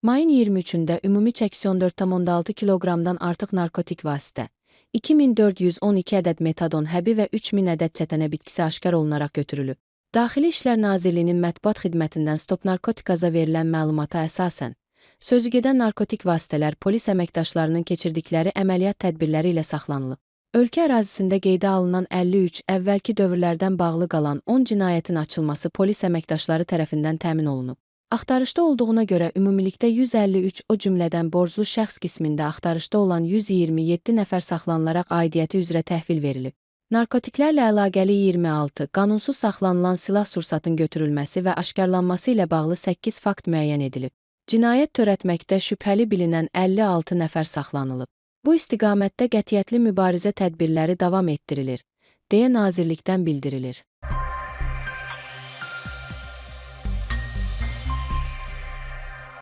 Mayın 23-də ümumi çəkisi 14,6 kiloqramdan artıq narkotik vasitə, 2412 ədəd metadon həbi və 3000 ədəd çətənə bitkisi aşkar olunaraq götürülüb. Daxili İşlər Nazirliyinin mətbuat xidmətindən Stop Narkotikaza verilən məlumata əsasən, sözügedən narkotik vasitələr polis əməkdaşlarının keçirdikləri əməliyyat tədbirləri ilə saxlanılıb. Ölkə ərazisində qeydə alınan 53 əvvəlki dövrlərdən bağlı qalan 10 cinayətin açılması polis əməkdaşları tərəfindən təmin olunub. Axtarışda olduğuna görə ümumilikdə 153, o cümlədən borclu şəxs qismində axtarışda olan 127 nəfər saxlanılaraq aidiyyəti üzrə təhvil verilib. Narkotiklərlə əlaqəli 26, qanunsuz saxlanılan silah-sursatın götürülməsi və aşkarlanması ilə bağlı 8 fakt müəyyən edilib. Cinayət törətməkdə şübhəli bilinən 56 nəfər saxlanılıb. Bu istiqamətdə qətiyyətli mübarizə tədbirləri davam etdirilir, deyə nazirlikdən bildirilir.